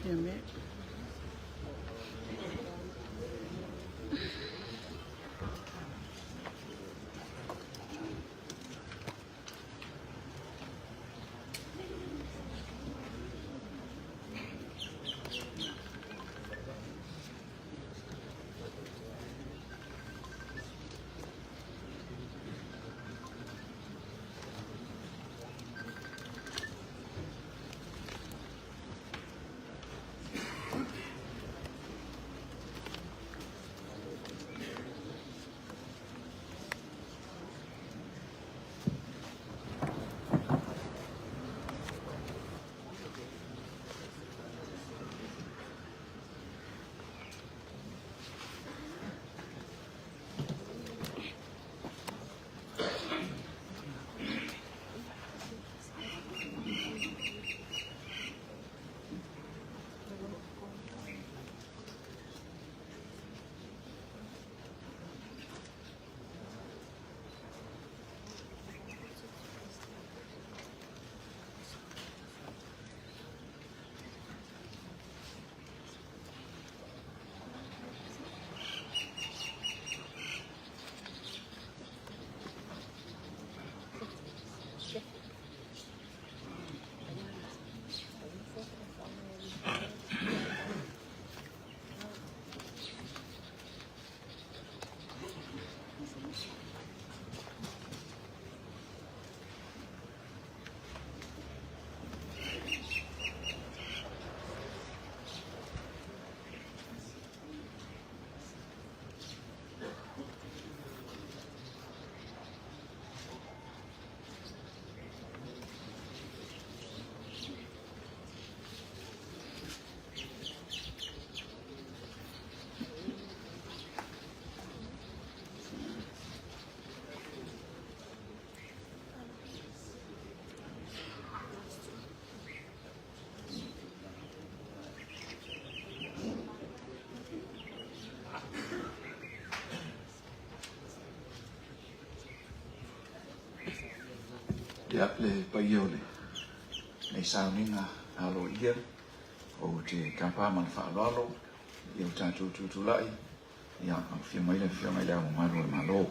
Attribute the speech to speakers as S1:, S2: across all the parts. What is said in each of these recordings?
S1: Fiame.
S2: Ia, le paia o lenei sauniga aloaia, ou te tapa ma le faaaloalo ia o tatou tutulai, ia afio mai le Afioga i Le Ao Mamalu o le Malo.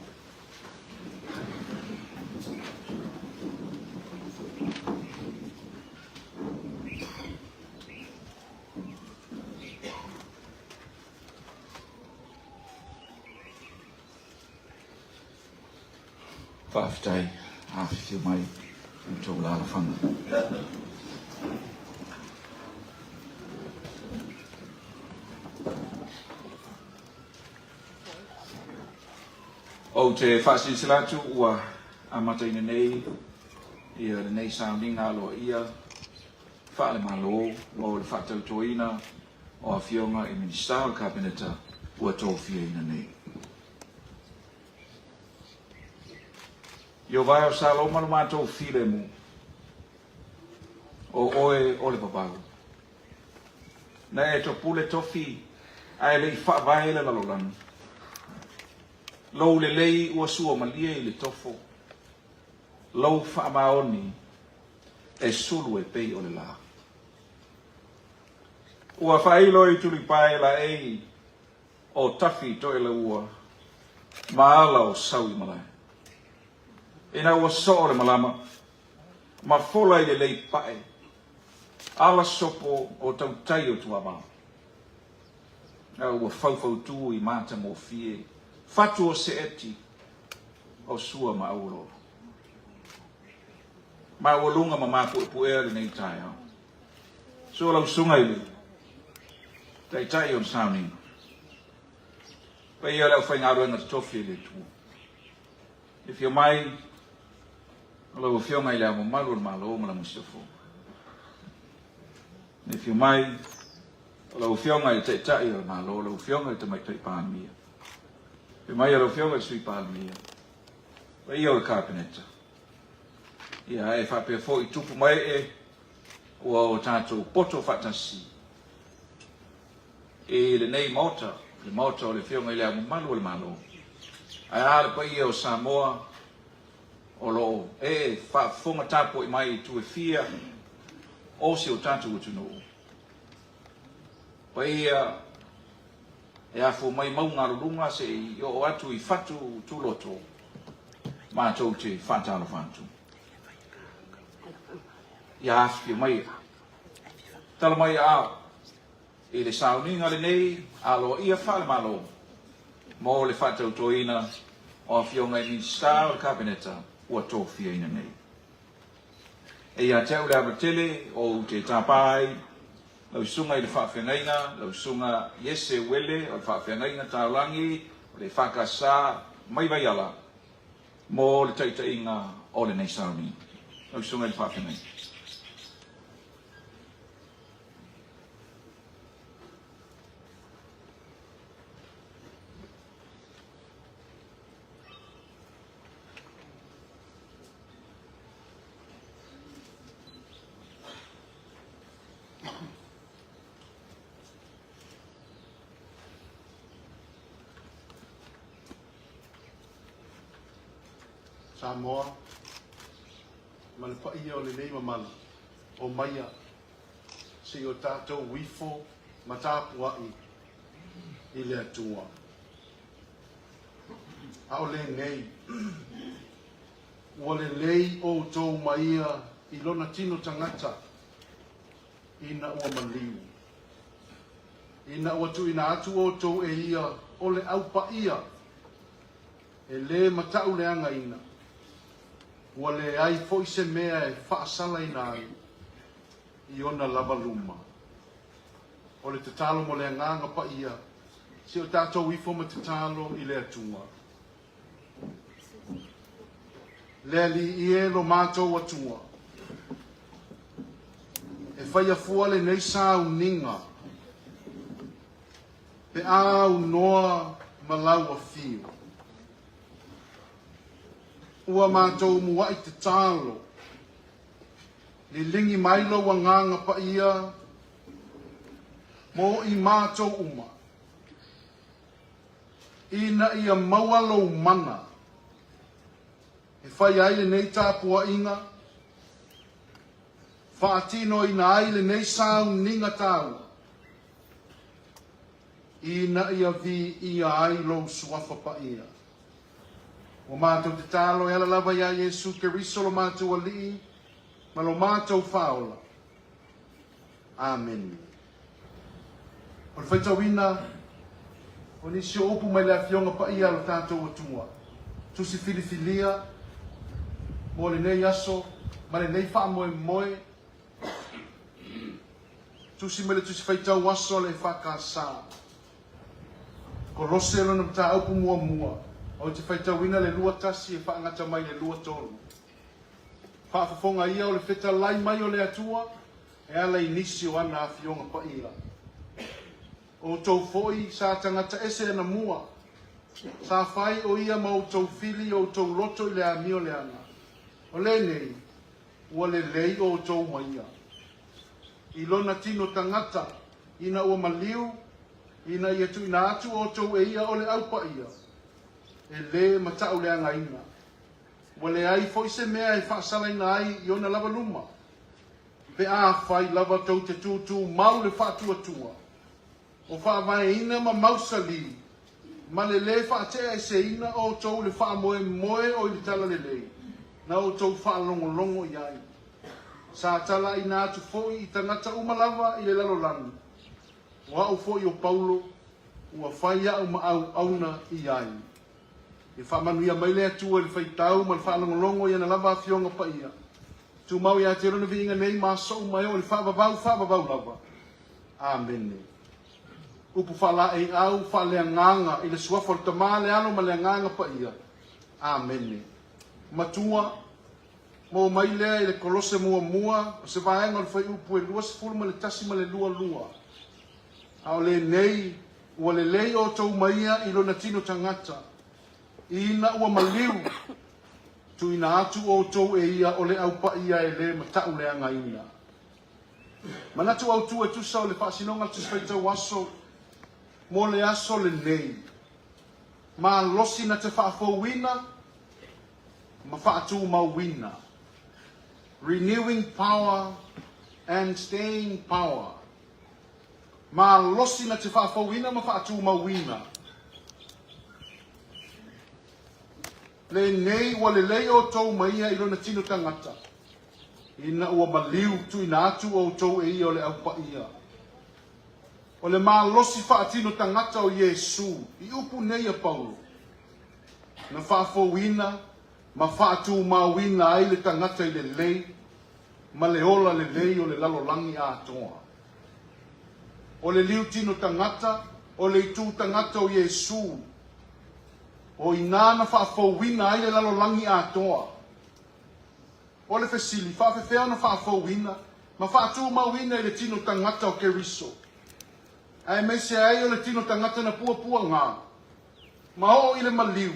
S2: Faafetai afifio mai i outou alalafaga. Ou te faasilasila atu ua amataina nei ia lenei sauniga aloaia faale-Malo mo le faatautoina o Afioga i Minisita o le Kapeneta ua tofiaina nei. I o vae o Saloma lo matou filemu, o oe o le vavau. Na e topule tofi ae le i faavae le lalolagi. Lou lelei ua sua malie i le tofo, lou faamaoni e sulu e pei o le la. Ua faailo i tulipae laei o tafi toelaua ma ala o sau i malae. Ina ua soo le malama ma fola i le lei pae, ala sopo o tautai o Tuavao. A ua faufautu i matagofie fatu o seeti o sua ma auoloolo. Maualuga ma mapuepuea lenei taeao. Sua lau susuga i le Taitai o le sauniga. Paia o le aufaigaluega totofi e le Atua. E afio mai o lau Afioga i le Ao Mamalu o le Malo ma lau Masiofo. E afio mai o lau Afioga i le Taitai o le Malo, lau Afioga i le Tamaitai Palemia. Afio mai o lau Afioga i le Sui Palemia. Paia o le Kapeneta. Ia e faapea foi tupu ma ee ua o tatou poto faatasi i lenei Maota, le Maota o le Afioga i le Ao Mamalu o le Malo. Ae a le paia o Samoa o lo o ee faafofoga tapuai mai i itu e fia o si o tatou atunuu. Paia e afua mai mauga aluluga se i oo atu i fatu tuloto, matou te faatalofa atu. Ia afifio maia. Tala mai aao i le sauniga lenei aloaia faale-Malo mo le faatautoina o Afioga i Minisita o le Kapeneta ua tofiaina nei. E ia te au le ava tele ou te tapa ai lau Susuga i le Faafeagaiga, lau Susuga Iese Uele o le Faafeagaiga Taulagi o le EFKS mai Vaiala mo le taitaiga o lenei sauniga. Lau Susuga i le Faafeagaiga.
S1: Samoa ma le paia o lenei mamalu, omaia se i o tatou ifo ma tapuai i le Atua. A o lenei, ua lelei outou ma ia i lona tino tagata ina ua maliu. Ina ua tuuina atu outou e ia o le au paia, e lē matauleagaina, ua leai foi se mea e faasalaina ai i ona lava luma. O le tatalo mo le Agaga Paia, se o tatou ifo ma tatalo i le Atua. Le Alii e lo matou Atua, e faia fua lenei sauniga pe a aunoa ma lau afio. Ua matou muai tatalo, liligi mai lou Agaga Paia mo i matou uma, ina ia maua lou mana e fai ai lenei tapuaiga, faatinoina ai lenei sauniga taua, ina ia viia ai lou suafa paia. Ua matou tatalo e ala lava iā Iesu Keriso lo matou Alii ma lo matou Faaola. Amene. O le faitauina o nisi o upu mai le Afioga Paia a lo tatou Atua, tusi filifilia mo lenei aso ma lenei faamoemoe, tusi mai le Tusi Faitau Aso a le EFKS, Kolose lona mataupu muamua, ou te faitauina le 21 e faagata mai le 23. Faafofoga ia o le fetalai mai o le Atua e ala i nisi o ana Afioga Paia. Outou foi sa tagata ese anamua, sa fai o ia ma outou fili outou loto i le amio leaga, o lenei ua lelei outou ma ia. I lona tino tagata, ina ua maliu, ina ia tuuina atu outou e ia o le au paia, e lē matauleagaina. Ua leai foi se mea e faasalaina ai i ona lava luma, pe afai lava tou te tūtū mau le faatuatua, o faavaeina ma mausali, ma le lē faateaeseina outou i le faamoemoe o i le talalelei na outou faalogologo i ai. Sa talaaina atu foi i tagata uma lava i le lalolagi, o au foi o Paulo, ua fai au ma auauna i ai. Ia faamanuia mai le Atua i le faitau ma le faalogologo i ana lava Afioga Paia. Tumau ia te Lona viiga nei ma aso uma e oo i le faavavau faavavau lava. Amene. Upu faalaeiau faaleagaga i le suafa o le Tama, le Alo ma le Agaga Paia. Amene. Matua, maua mai lea i le Kolose muamua o se vaega o le fuaiupu e 21 ma le 22. A o lenei ua lelei outou ma ia i lona tino tagata, ina ua maliu, tuuina atu outou e ia o le au paia e lē matauleagaina. Manatu autu e tusa o le faasinoga Tusi Faitau Aso mo le aso lenei, malosi na te faafouina ma faatumauina, renewing power and staying power. Malosi na te faafouina ma faatumauina. Lenei ua lelei outou ma ia i lona tino tagata, ina ua maliu tuuina atu outou e ia o le Au Paia. O le malosi faatino tagata o Iesu i upu nei a Paulo, na faafouina ma faatumauina ai le tagata i lelei ma le ola lelei o le lalolagi atoa. O le liutino tagata, o le itu tagata o Iesu, o inā na faafouina ai le lalolagi atoa. O le fesili, faafefea ona faafouina ma faatumauina i le tino tagata o Keriso, aemaise ai o le tino tagata na puapuaga ma oo i le maliu?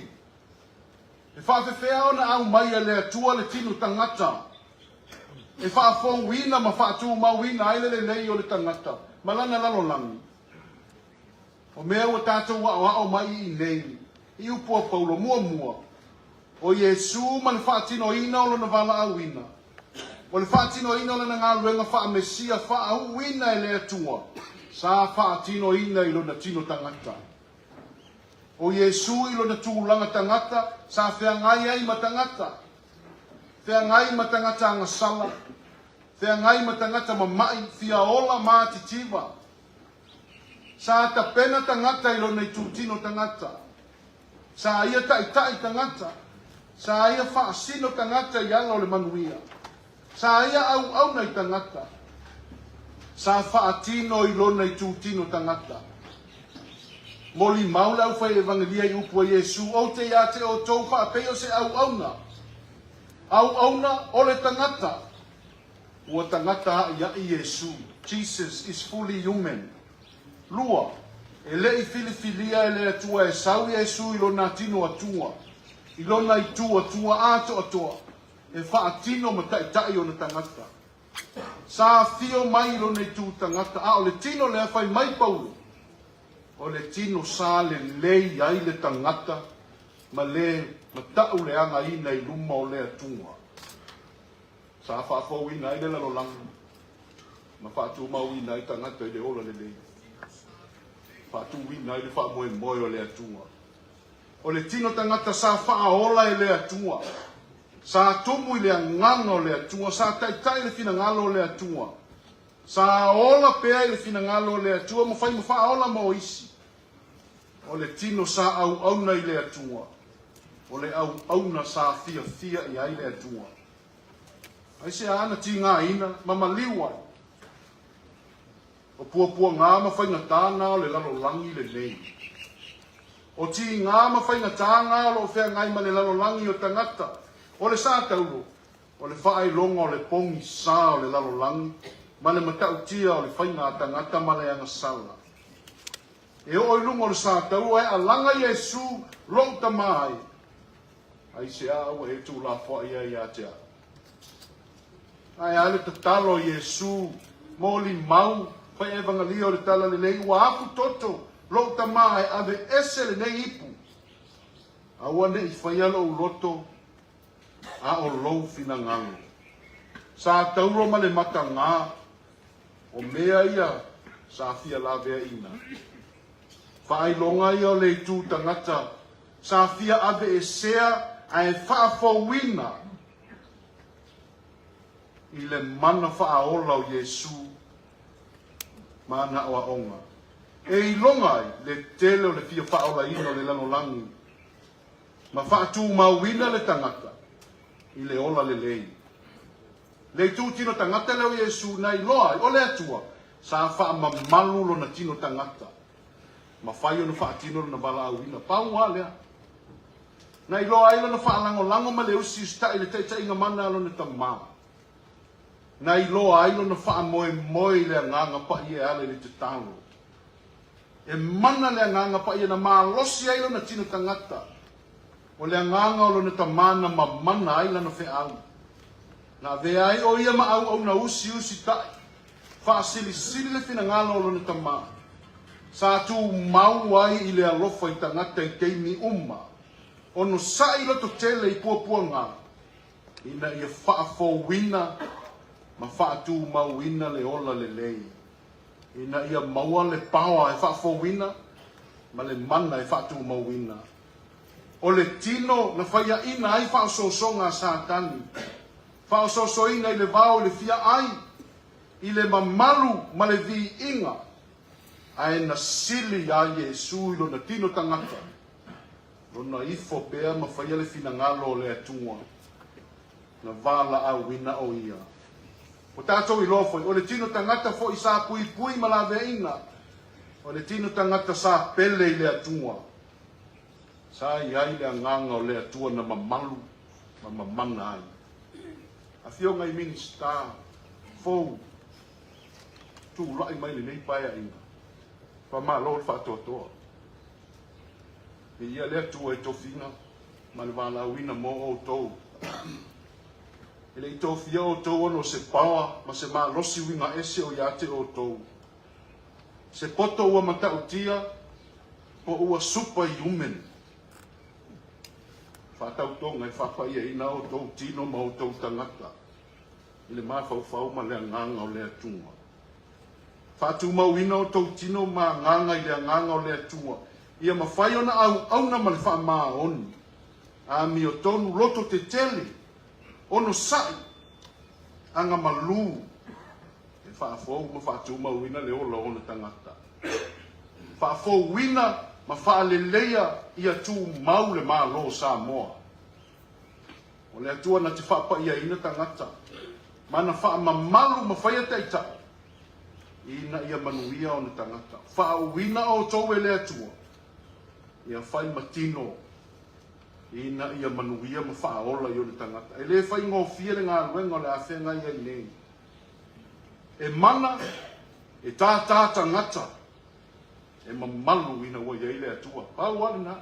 S1: E faafefea ona aumaia e le Atua le tino tagata e faafouina ma faatumauina ai le lelei o le tagata ma lana lalolagi? O mea ua tatou aoao mai i inei i upu a Paulo, muamua, o Iesū ma le faatinoina o lona valaauina, o le faatinoina o lana galuega faa-Mesia faauuina e le Atua, sa faatinoina i lona tino tagata. O Iesū i lona tulaga tagata sa feagai ai ma tagata, feagai ma tagata agasala, feagai ma tagata mama'i, fia ola ma atitiva. Sa tapena tagata i lona itutino tagata. Sa ia ta'ita'i tagata. Sa ia fa'asino tagata i ala o le manuia. Sa ia auauna i tagata. Sa fa'atino i lona itutino tagata. Molimau le aufai evangelia i upu a Iesu, Ou te iā te outou fa'apei o se auauna. Auauna o le tagata. Ua tagata a'ia'i Iesu, Jesus is fully human. Lua, e le i filifilia e le Atua e sau Iesu i lona tino Atua, i lona itu Atua atoatoa, e fa'atino ma ta'ita'i ona tagata. Sa afio mai i lona itu tagata, a o le tino lea fai mai Paulo, o le tino sa lelei ai le tagata ma le mata'uleagaina i luma o le Atua. Sa faafouina ai le lalolagi ma faatumauina ai tagata i le ola lelei, faatuina ai le faamoemoe o le Atua. O le tino tagata sa faaola e le Atua, sa tumu i le agaga o le Atua, sa taitai le finagalo o le Atua, sa ola pea i le finagalo o le Atua ma fai ma faaola mo isi. O le tino sa auauna i le Atua, o le auauna sa fiafia i ai le Atua. Aisea na tigaina ma maliu ai? O puapuagā ma faigatā nā o le lalolagi lenei. O tigā ma faigatā ngā o lo o feagai ma le lalolagi o tagata, o le sā taulo, o le faailoga o le pogisā o le lalolagi ma le matautia o le faiga a tagata ma le agasala. E oo i luga o le sā taulo ae alaga Iesū lou Tama ai. Aisea ua e tuulafoa'i ai ia te au? Ae a le tatalo a Iesū, molimau, fai evangalia o le Talalelei, ua afu toto lou Tama e aveese lenei ipu. Aua ne i faia lou loto a o lou finagalo. Sa tauro ma le matagā, o mea ia sa fia laveaiina. Faailoga ia o le itu tagata sa fia aveesea ae faafouina i le mana faaola o Iesū ma ana aoaoga, e iloga ai le tele o le fia faaolaina o le lalolagi ma faatumauina le tagata i le ola lelei. Le itu tino tagata lea o Iesū na iloa ai o le Atua sa faamamalu lona tino tagata ma fai ona faatino lona valaauina. Pau lava lea. Na iloa ai lona faalagolago ma le usiusita'i i le taitaiga mana a lona Tama. Na iloa ai lona faamoemoe i le Agaga Paia e ala i le tatalo. E mana le Agaga Paia na malosi ai lona tino tagata. O le agaga o lona Tama na mamana ai lana feau. Na avea ai o ia ma auauna usiusita'i, faasilisili le finagalo o lona Tama. Sa tumau ai i le alofa i tagata i taimi uma, onosa'i lototele i puapuaga, ina ia faafouina ma faatumauina le ola lelei. ina ia maua le paoa e faafouina ma le mana e faatumauina. O le tino na faiaina ai faaosoosoga a Satani, faaosoosoina i le vao i le fia ai, i le mamalu ma le viiga, ae na sili iā Iesu i lona tino tagata, lona ifo pea ma faia le finagalo o le Atua, na valaauina o ia. Ua tatou iloa foi, o le tino tagata foi sa puipui ma laveaiina, o le tino tagata sa pele i le Atua. Sa i ai le agaga o le Atua na mamalu ma mamana ai. Afioga i Minisita fou, tulai mai lenei paeaiga, faamalo le faatoatoa. Viia le Atua i tofiga ma le valaauina mo outou. E le i tofia outou ona o se paoa ma se malosi uiga ese o ia te outou. Se poto ua matautia po ua super human. Faatautoga e faapaiaina outou tino ma outou tagata i le mafaufau ma le agaga o le Atua. Faatumauina outou tino ma agaga i le agaga o le Atua, ia mafai ona auauna ma le faamaoni, amiotonu, loto tetele, onosai, agamalu, e faafou ma faatumauina le ola o ona tagata. Faafouina ma faaleleia ia tumau le Malo o Samoa. O le Atua na te faapaiaina tagata ma na faamamalu ma faia taitai ina ia manuia ona tagata. Faauuina outou e le Atua ia fai ma tino ina ia manuia ma faaola i ona tagata. E le faigofie le galuega o le a feagai ai nei. E mana, e tātā tagata, e mamalu ina ua i ai le Atua. Pau lava lena.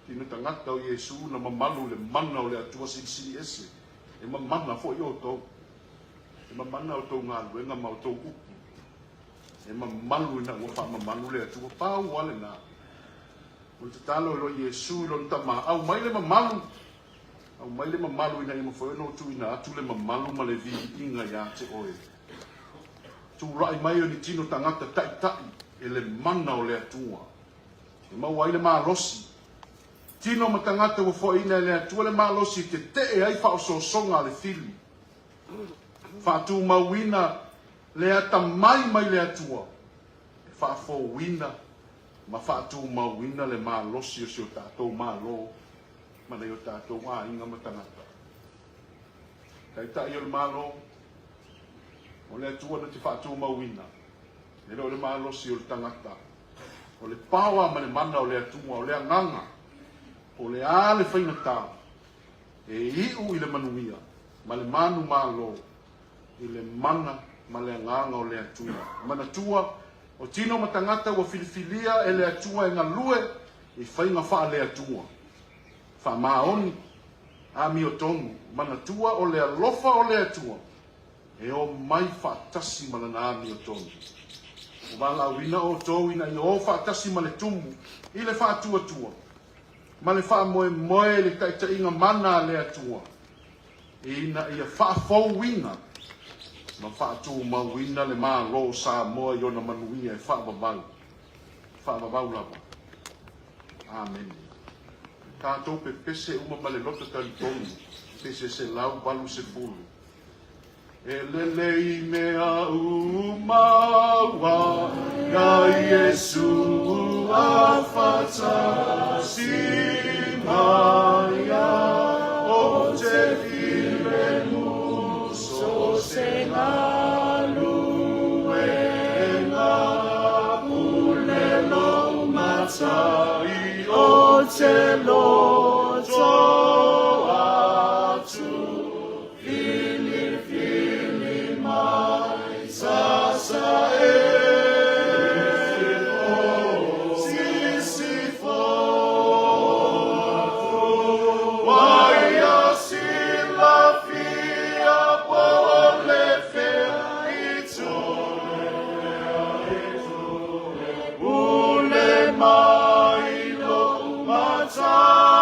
S1: Tino tagata o Iesu na mamalu i le mana o le Atua Silisili Ese. E mamana foi outou. E mamana outou galuega ma outou upu. E mamalu ina ua faamamalu le Atua. Pau lava lena. O le tatalo i lo Iesu i lona Tama, aumai le mamalu, aumai le mamalu ina ia mafai ona ou tuuina atu le mamalu ma le viiga iā te oe. Tulai mai o ni tino tagata taitai e le mana o le Atua. E maua ai le malosi. Tino ma tagata ua foaiina e le Atua le malosi e tetee ai faaosoosoga a le fili. Faatumauina le atamai mai le Atua e faafouina ma faatumauina le malosi o si o tatou Malo ma nai o tatou aiga ma tagata. Taitai o le Malo, o le Atua na te faatumauina, e le o le malosi o le tagata. O le paoa ma le mana o le Atua, o le agaga, po o le a le faigata, e iu i le manuia ma le manumalo i le mana ma le agaga o le Atua. Manatua, o tino ma tagata ua filifilia e le Atua e galue i faiga faale-Atua, faamaoni, amiotonu. Manatua, o le alofa o le Atua e omai faatasi ma lana amiotonu. Ua valaauina outou ina ia o faatasi ma le tumu i le faatuatua ma le faamoemoe i le taitaiga mana a le Atua ina ia faafouina ma faatumauina le Malo o Samoa i ona manuia e faavavau, faavavau lava. Amene. Tatou pepese uma ma le loto talitonu, pese 180. E lele i mea uma ua ia Iesu a faatasi mai ia o te filemu so se galuega pule lou matai o te loto atu. Filifili mai sasa e Sisifo Ua ia silafia po o le fea i Pule mai lou matai.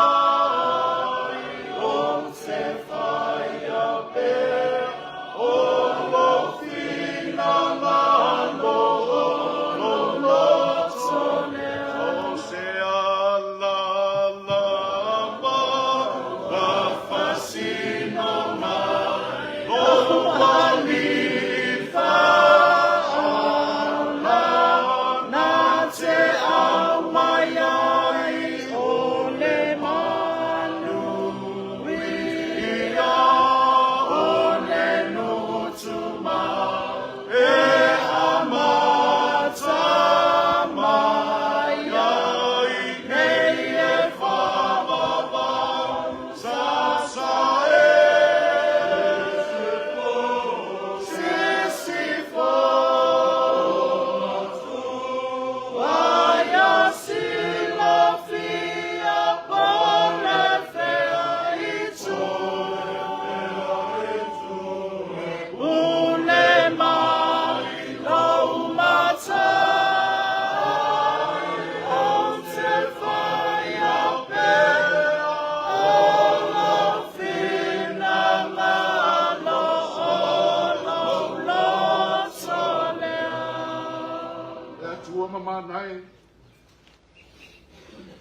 S1: Mana e,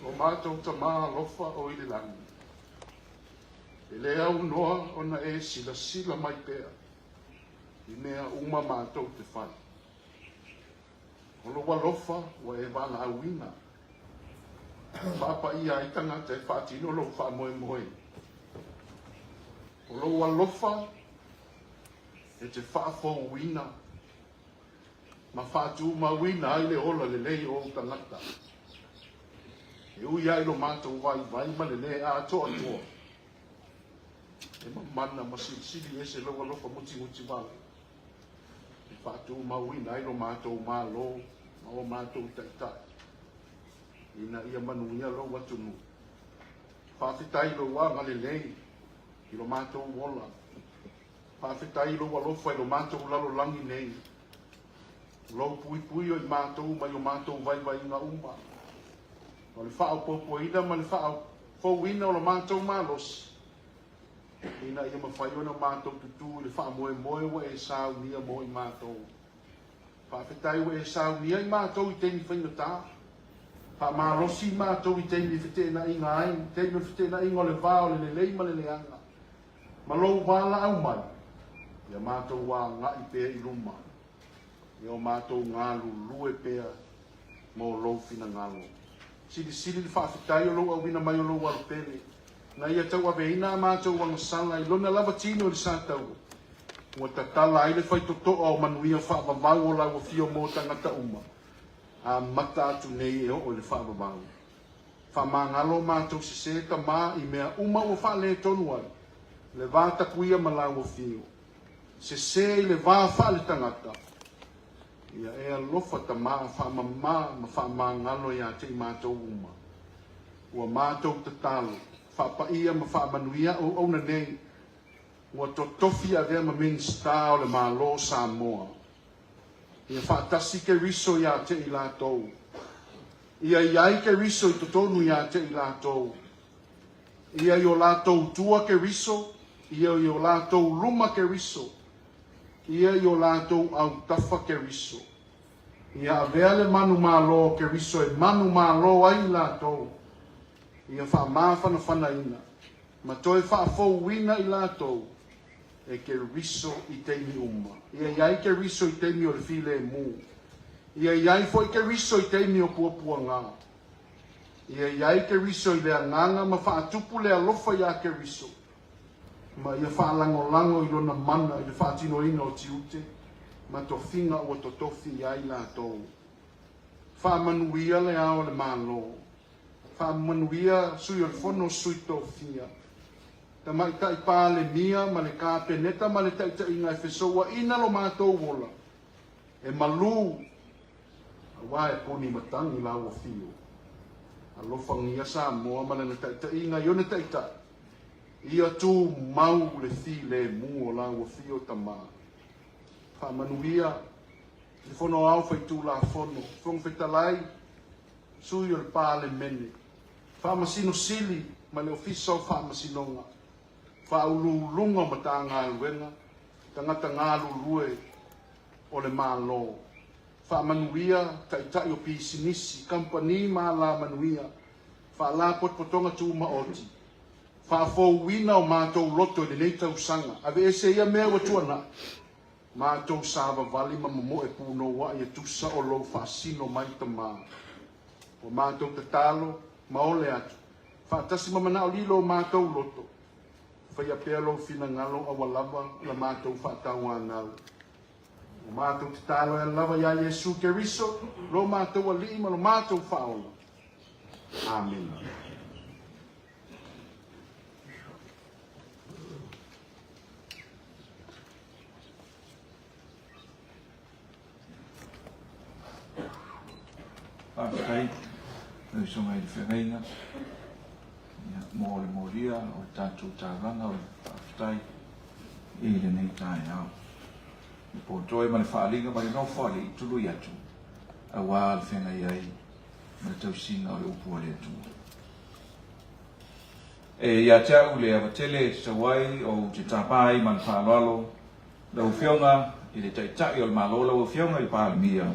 S1: lo matou Tama alofa o i le lagi, e le aunoa ona e silasila mai pea i mea uma matou te fai. O lou alofa ua e valaauina, faapaia ai tagata e faatino lou faamoemoe. O lou alofa e te faafouina ma faatumauina ai le ola lelei o ou tagata. E ui ai lo matou vaivai ma le lē atoatoa, e mamana ma silisili ese lou alofa mutimuti vale e faatumauina ai lo matou Malo ma o matou taitai ina ia manuia lou atunuu. Faafetai i lou agalelei i lo matou ola. Faafetai i lou alofa i lo matou lalolagi nei, o lou puipui o i matou mai o matou vaivaiga uma, o le faaopoopoina ma le faafouina o lo matou malosi, ina ia mafai ona matou tutū i le faamoemoe ua e saunia mo i matou. Faafetai ua e saunia i matou i taimi faigata. Faamalosi i matou i taimi e feteenaiga ai, taimi o le feteenaiga o le va o le lelei ma le leaga. Ma lou valaau mai, ia matou agai pea i luma, ia o matou galulue pea mo lou finagalo. Silisili le faafetai o lou auina mai o lou alo pele, na ia tauaveina a matou agasala i lona lava tino i le sataua, ua tatala ai le faitotoa o manuia faavavau o lau afio mo tagata uma, amata atu nei e oo i le faavavau. Faamagalo matou sese tama i mea uma ua faaletonu ai le va tapuia ma lau afio. Sese i le va faaletagata. Ia e alofa tama faamama ma faamagalo ia te i matou uma. Ua matou tatalo, faapaia ma faamanuia auauna nei ua totofi avea ma Minisita o le Malo o Samoa. Ia faatasi Keriso ia te i latou. Ia i ai Keriso i totonu ia te i latou. Ia i o latou tua Keriso, ia i o latou luma Keriso, ia i o latou autafa Keriso. Ia avea le manumalo o Keriso e manumalo ai i latou. Ia faamafanafanaina ma toe faafouina i latou e Keriso i taimi uma. Ia i ai Keriso i taimi o le filemu. Ia i ai foi Keriso i taimi o puapuaga. Ia i ai Keriso i le agaga ma faatupu le alofa iā Keriso, ma ia faalagolago i lona mana i le faatinoina o tiute ma tofiga ua totofi i ai latou. Faamanuia le Ao o le Malo. Faamanuia Sui o le Fono Sui Tofia. Tamaitai Palemia ma le Kapeneta ma le taitaiga e fesouaina lo matou ola e malū aua e poni matagi lau afio. Alofagia Samoa ma lana taitaiga i ona taitai, ia tumau le filemu o lau afio Tama. Faamanuia le Fono Aoao Faitulafono, Fofoga Fetalai, Sui o le Palemene, Faamasino Sili ma le Ofisa o Faamasinoga, Faauluuluga o Matagaluega, tagata galulue o le Malo. Faamanuia taitai o pisinisi, kamupani ma alamanuia, faalapotopotoga tumaoti, faafouina o matou loto i lenei tausaga, aveese ia mea ua tuanai, matou savavali ma momoe punouai e tusa o lou faasino mai Tama. Ua matou tatalo ma ole atu, faatasi ma manao lilo o matou loto, faia pea lou finagalo aua lava la matou faatauanau. Ua matou tatalo e ala lava iā Iesu Keriso, lo matou Alii ma lo matou Faaola. Amene.
S2: Faafetai lau Susuga i le Feagaiga mo le molia o le tatou taulaga o le faafetai i lenei taeao. Le potoe ma le faaaliga ma le nofo a le itului atu aua le feagai ai ma le tausiga o le upu a le Atua. E ia te au le ava tele e tatau ai ou te tapa ai ma le faaaloalo lau Afioga i le Taitai o le Malo, lau Afioga i le Palemia.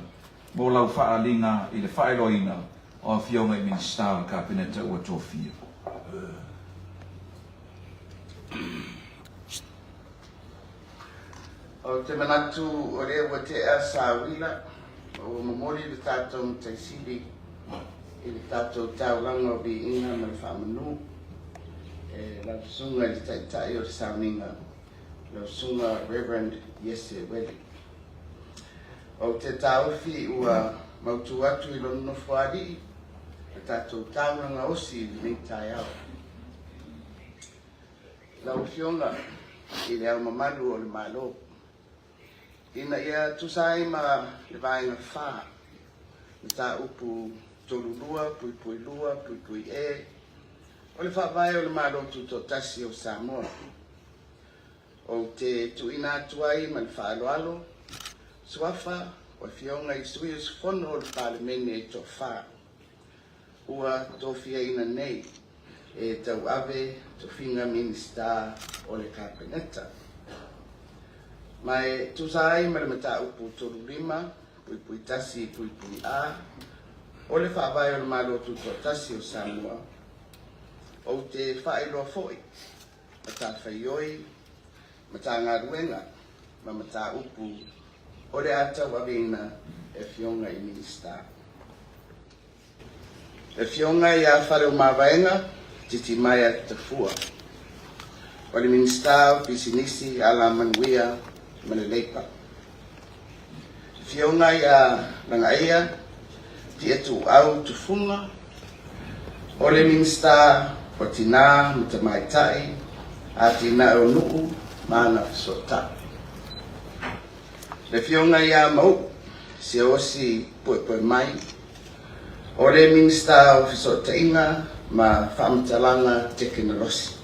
S2: mo lau faaaliga i le faailoaina o Afioga i Minisita o le Kapeneta ua tofia.
S3: Ou te manatu o lea ua tea sauila ma ua momoli le tatou Matai Sili i le tatou taulaga o viiga ma le faamanu e lau Susuga i le Taitai o le Sauniga, lau Susuga Reverend Iese Weli. Ou te taofi ua mautu atu i lona nofoalii le tatou taulaga osi i lenei taeao. Lau Afioga i Le Ao Mamalu o le Malo, ina ia tusa ai ma le Vaega 4, Mataupu 32.2.E o le Faavae o le Malo Tutoatasi o Samoa, ou te tuuina atu ai ma le faaaloalo suafa o Afioga i sui usufono o le Palemene e toafa ua tofiaina nei e tauave tofiga Minisita o le Kapeneta. Ma e tusa ai ma le mataupu 35.1.A o le Faavae o le Malo Tutoatasi o Samoa, ou te faailoa foi matafaioi, Matagaluega ma mataupu o le a tauaveina e Afioga i Minisita. Le Afioga ia Faleomavaega Titimaea Tafua, o le Minisita o Pisinisi, Alamanuia ma le Leipa. Le Afioga ia Lagaaia Tiatuau Tufuga, o le Minisita o Tinā ma Tamaitai, Atinae o Nuu ma Agafesootai. Le Afioga ia Mauu Siaosi Puepuemai, o le Minisita o Fesootaiga ma Faamatalaga Tekenolosi.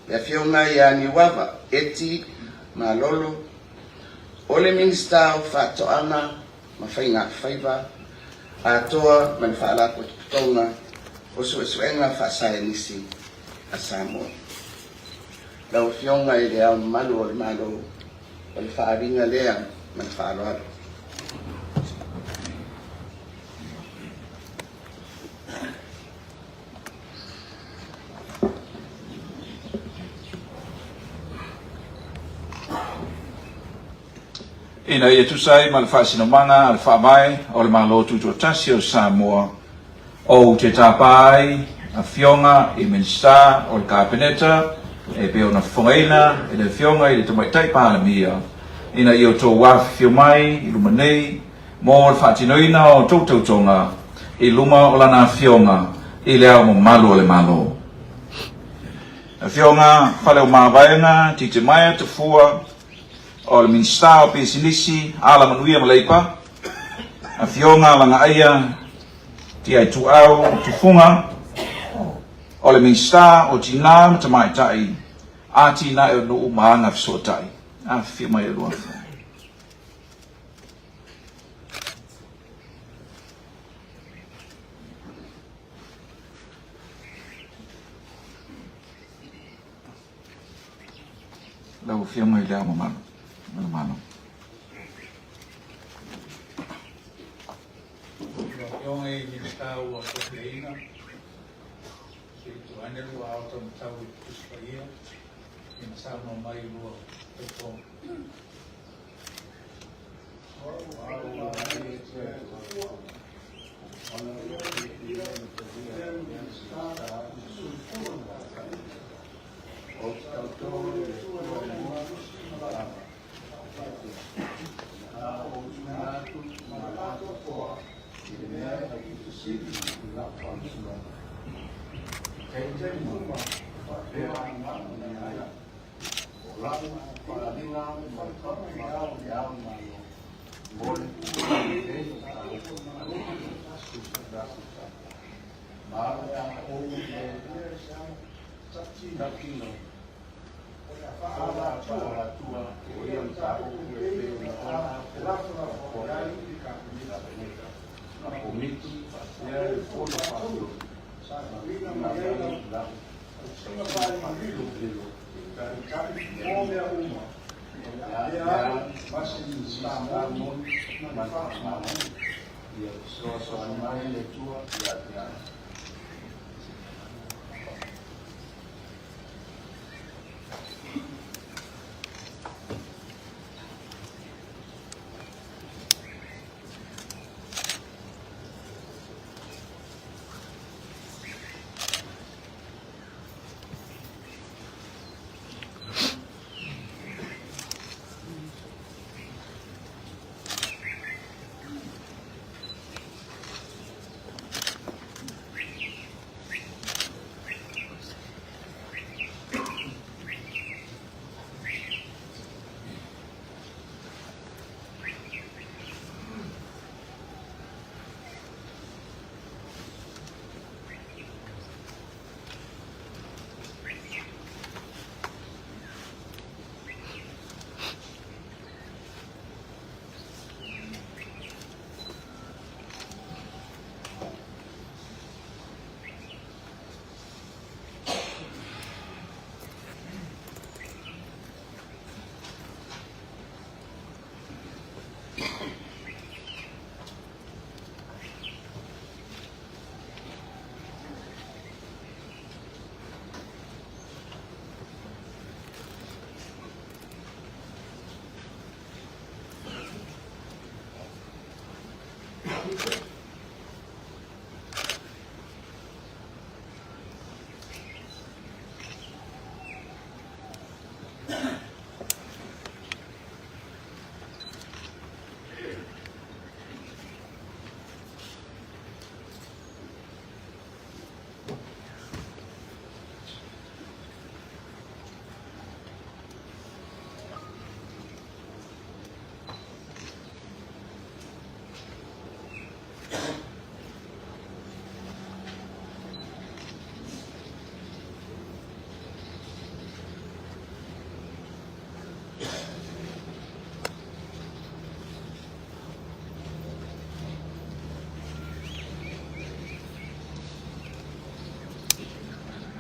S3: Le Afioga ia Niuava Eti Malolo, o le Minisita o Faatoaga ma Faiga Faiva Atoa ma le Faalapotopotoga o Suesuega Faasaienisi a Samoa. Lau Afioga i Le Ao Mamalu o le Malo, o le faaaliga lea ma le faaaloalo.
S2: Ina ia tusa ai ma le faasinomaga a le Faavae o le Malo Tutoatasi o Samoa, ou te tāpā ai Afioga i Minisita o le Kapeneta e pei ona fofogaina e le Afioga i le Tamaitai Palemia, ina ia outou afifio mai i luma nei mo le faatinoina o outou tautoga i luma o Lana Afioga i Le Ao Mamalu o le Malo. Afioga Faleomavaega Titimaea Tafua, o le Minisita o Pisinisi, Alamanuia ma Leipa, Afioga Lagaaia Tiaituau Tufuga, o le Minisita o Tinā ma Tamaitai, Atinae o Nuu ma Agafesootai. Afifio mai e lua afioga. Lau Afioga i le Ao Mamalu o le Malo.
S4: Lau Afioga i Minisita ua tofiaina, se i tuu ane lua ao taumatau i le Tusi Paia ina saunoa mai i lua tautoga. Ma se Minisita moni ma le faamaoni. Ia fesoasoani mai le Atua ia te au.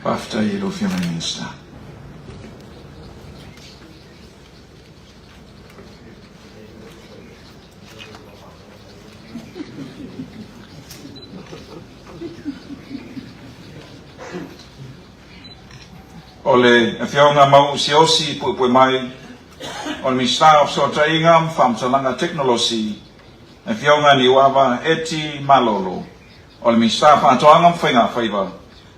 S2: Faafetai i lau Afioga i le Minisita. O le Afioga Mau'u Siaosi Puepuemai, o le Minisita o Fesootaiga ma Faamatalaga Tekonolosi, Afioga Niuava Eti Malolo, o le Minisita o Faatoaga ma Faigafaiva,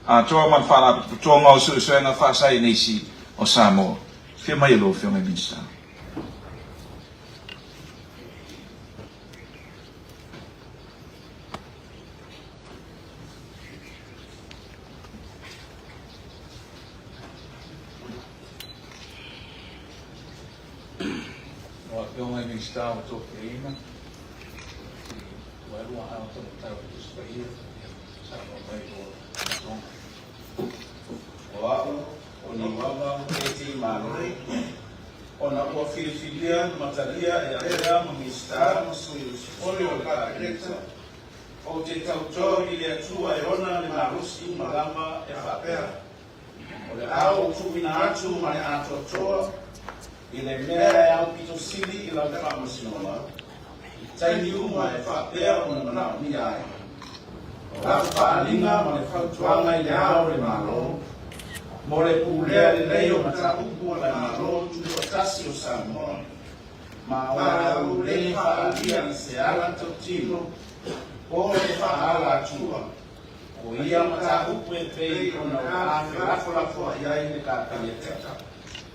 S2: atoa ma le Faalapotopotoga o Suesuega Faasaienisi o Samoa. Afio mai e lau Afioga i le Minisita.
S4: Lau Afioga i Minisita o Tofiaina, i Tuaelua Ao Taumatau i Tusi Paia, ia saunoa mai i lua Afioga.
S5: O au, o Niuava Eti Malolo, ona ua filifilia ma talia e avea ma Minisita ma Sui Usufono o le Kapeneta, ou te tauto i le Atua e ona le malosi uma lava e faapea, O le a ou tuuina atu ma le atoatoa i le mea e aupito sili i lau faamasinoga, i taimi uma e faapea ona manaomia ai. O lau faaaliga ma le fautuaga i Le Ao o le Malo, mo le pulea lelei o mataupu a le Malo Tutoatasi o Samoa, ma o le a ou le faaalia i se ala tautino po o le faaala-atua, O ia mataupu e pei ona ua felafolafoai ai le Kapeneta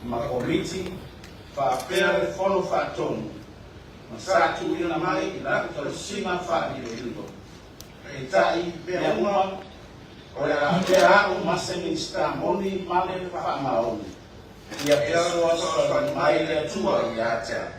S5: ma Komiti faapea le Fono Faatonu ma sa tuuina mai i lau tausiga faalilolilo. Peitai, mea uma, o le a avea au ma se Minisita moni ma le faamaoni. Ia fesoasoani mai le Atua ia te au.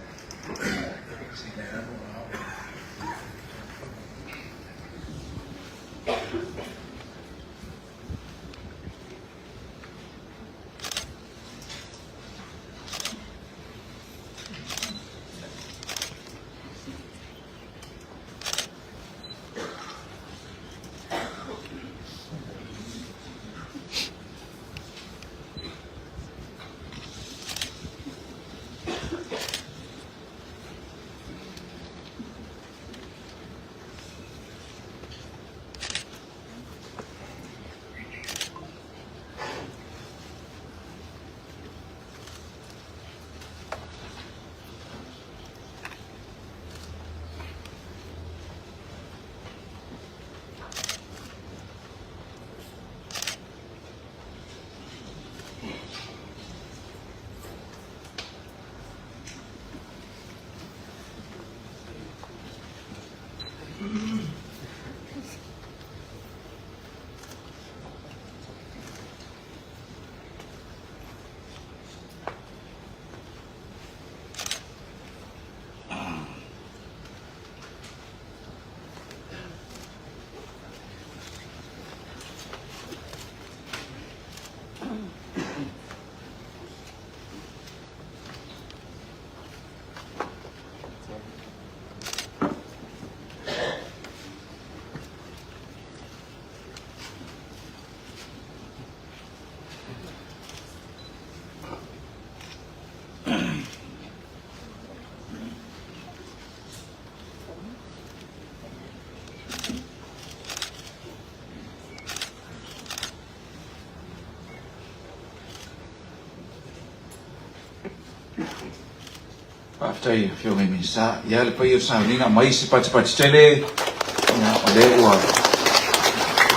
S2: Faafetai Afioga i Minisita. Ia le paia o le sauniga mai se patipati tele, ia, o lea ua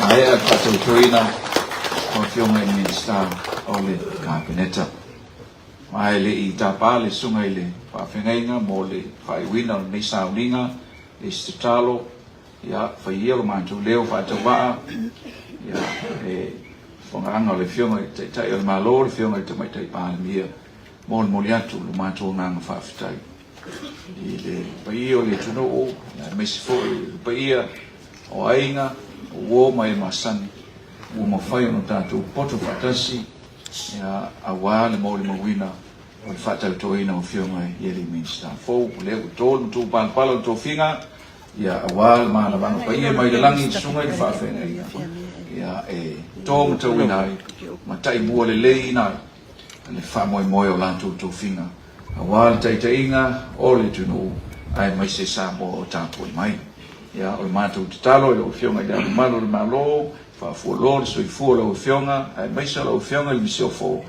S2: maea le faatautoina o Afioga i Minisita o le Kapeneta. Ma e le i tapa le susuga i le faafeagaiga mo le faaiuina o lenei sauniga, e isi tatalo, ia, fai ia lo matou leo faatauvaa, ia, e fongaaga o le Afioga i le Taitai o le Malo, le Afioga i le Tamaitai Palemia, molimoli atu lo matou agaga faafetai i le paia o le atunuu, aemaise foi le paia o aiga, o uo ma e masani, ua mafai ona tatou poto faatasi, ia, aua le molimauina o le faatautoina o Afioga i alii Minisita fou. O lea ua to le matupalapala o le tofiga, ia, aua le manavaga paia mai le lagi i susuga i le faafeagaiga, ia, e to matauina ai ma taimua leleiina ai le faamoemoe o latou tofiga aua le taitaiga o le atunuu aemaise Samoa o tapuai mai. Ia, o le matou tatalo i lau Afioga i Le Ao Mamalu o le Malo, faafualoa le soifua o lau Afioga aemaise o lau Afioga i le Misiofo,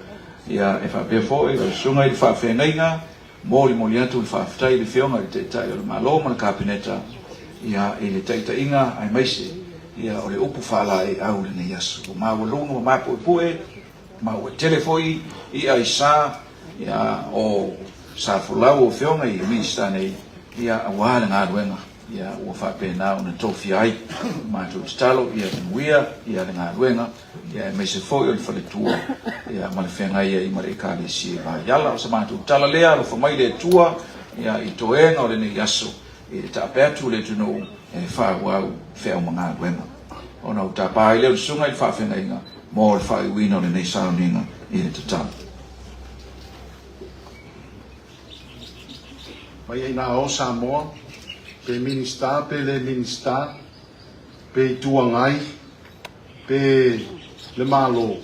S2: ia, e faapea foi lau Susuga i le Faafeagaiga, molimoli atu le faafetai i le Afioga i le Taitai o le Malo ma le Kapeneta, ia, i le taitaiga aemaise, ia, o le upu faalaeiau i lenei aso. Ua maualuga ma mapuepue ma ua tele foi i'a i sa, ia, o sa folau o Afioga i Minisita nei, ia, aua le galuega, ia, ua faapena ona tofia ai. Matou tatalo ia manuia, ia, le galuega, ia, aemaise foi o le faletua, ia, ma le feagai ai ma le Ekalesia i Vaiala. O sa matou tala lea, alofa mai le Atua, ia, i toega o lenei aso, i le taape atu o le atunuu e faaauau feau ma galuega. Ona ou tapa ai lea o le susuga i le faafeagaiga mo le faaiuina o lenei sauniga i le tatalo.
S1: Mai ai na o Samoa, pe Minista pe le Minista, pe Itu Agai, pe le Malo,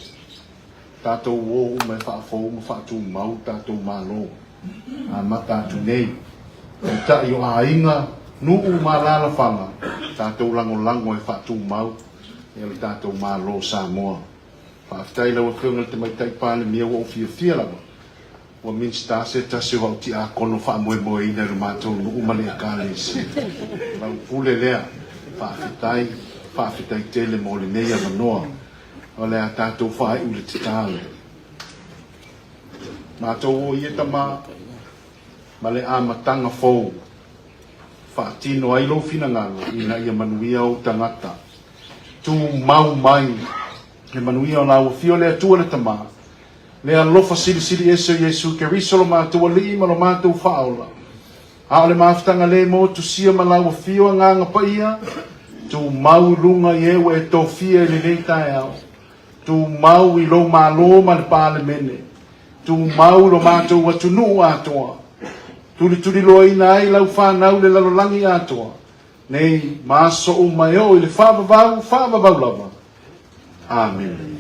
S1: tatou o uma e faafou ma faatumau le tatou Malo. Amata atu nei, Taitai o aiga, nuu ma alaalafaga, tatou lagolago e faatumau le tatou Malo o Samoa. Faafetai i lau Afioga i le Tamaitai Palemia ua ou fiafia lava ua Minisita se tasi o au tiakono faamoemoeina i lo matou nuu ma le Ekalesia. Lau pule lea. Faafetai, faafetai tele mo lenei avanoa. O le a tatou faaiu le tatalo. Matou o ia tama ma le amataga fou. Faatino ai lou finagalo ina ia manuia ou tagata. Tumau mai le manuia o lau Afio le Atua le Tama, le alofa silisili ese o Iesu Keriso lo matou Alii ma lo matou Faaola, a o le mafutaga le motusia ma lau Afio Agaga Paia, tumau i luga i e ua e tofia i lenei taeao. Tumau i lou Malo ma le Palemene. Tumau i lo matou atunuu atoa. Tulituliloaina ai lau fanau i le lalolagi atoa, nei ma aso uma e oo i le faavavau, faavavau lava. Amene.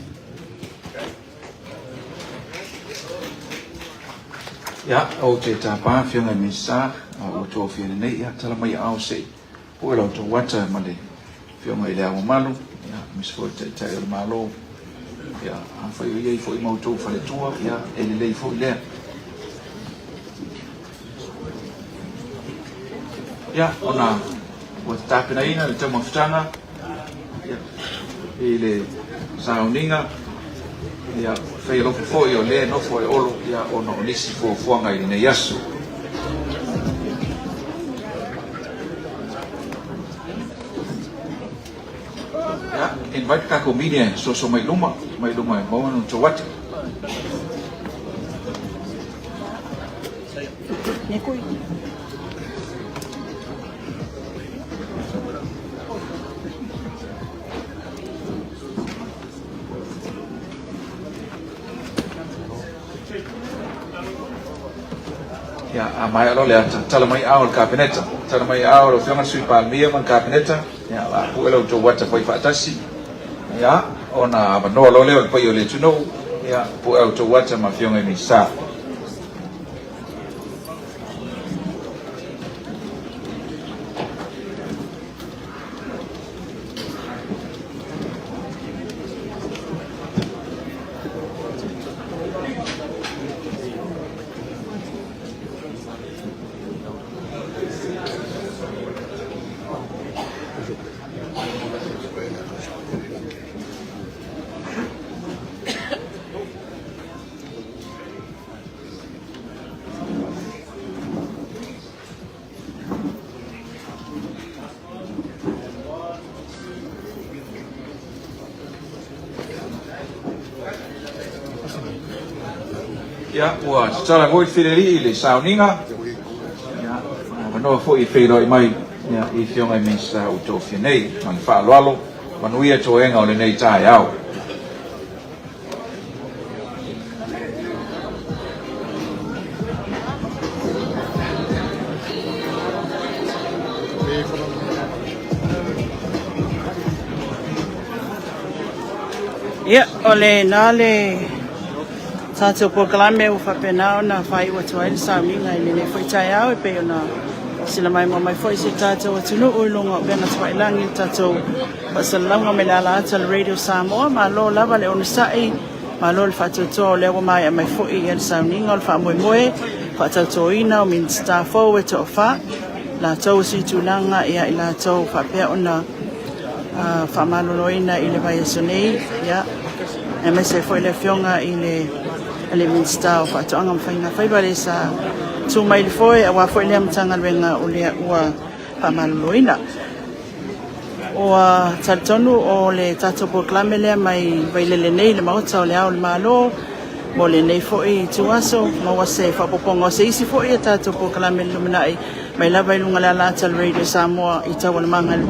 S2: Ia, ou te tapa Afioga i Minisita, ua tofia lenei, ia, tala mai aao se i pue la outou ata ma le Afioga i Le Ao Mamalu, ia, aemaise foi le Taitai o le Malo. Ia, afai o i ai foi ma outou faletua, ia, e lelei foi lea. Ia, ona ua tapenaina le taumafataga, ia, i le sauniga, ia, fai alofa foi o lea e nofo e Olo, ia, ona o nisi fuafuaga i lenei aso. Invite le tatou media e soso mai luma, mai luma e maua ni outou ata. Ia, a maea loa le ata, tala mai aao o le Kapeneta. Tala mai aao o lau Afioga i le Sui Palemia ma le Kapeneta, ia, o le a pue la outou ata fai faatasi. Ia, ona avanoa loa lea o le paia o le atunuu, ia, pue a outou ata ma Afioga i Minisita. Ia, ua tatala foi le filelii i le sauniga. Ia, avanoa foi e feiloai mai ia, i afioga i Minisita ua tofia nei. Ma le faaaloalo, manuia toega o lenei taeao.
S6: Ia, o lena le tatou polokalame ua faapena ona faaiu atu ai le sauniga i lenei foi taeao e pei ona sila maimoa mai foi si o tatou atunuu i luga o upega tafailagi le tatou Faasalalauga mai le ala atu a le Radio Samoa, malo lava le onosai, malo le faatuatua o lea ua maea mai foi ia le sauniga o le faamoemoe, faatautoina o Minisita fou e toafa, latou o sui tulaga ia i latou faapea ona uh, faamaloloina i le vaiaso nei, ia, aemaise ai foi le afioga i le le Minisita o Faatoaga ma Faiga Faiva le sa tu mai le foe aua foi lea Matagaluega o lea ua faamaloloina. Ua talitonu o le tatou polokalame lea mai Vailele nei i le Maota o le Ao o le Malo mo lenei foi ituaso, maua se faaopoopoga o se isi foi a tatou polokalame i le lumanai mai lava i luga o le ala ata o le Radio Samoa i taualumaga i le.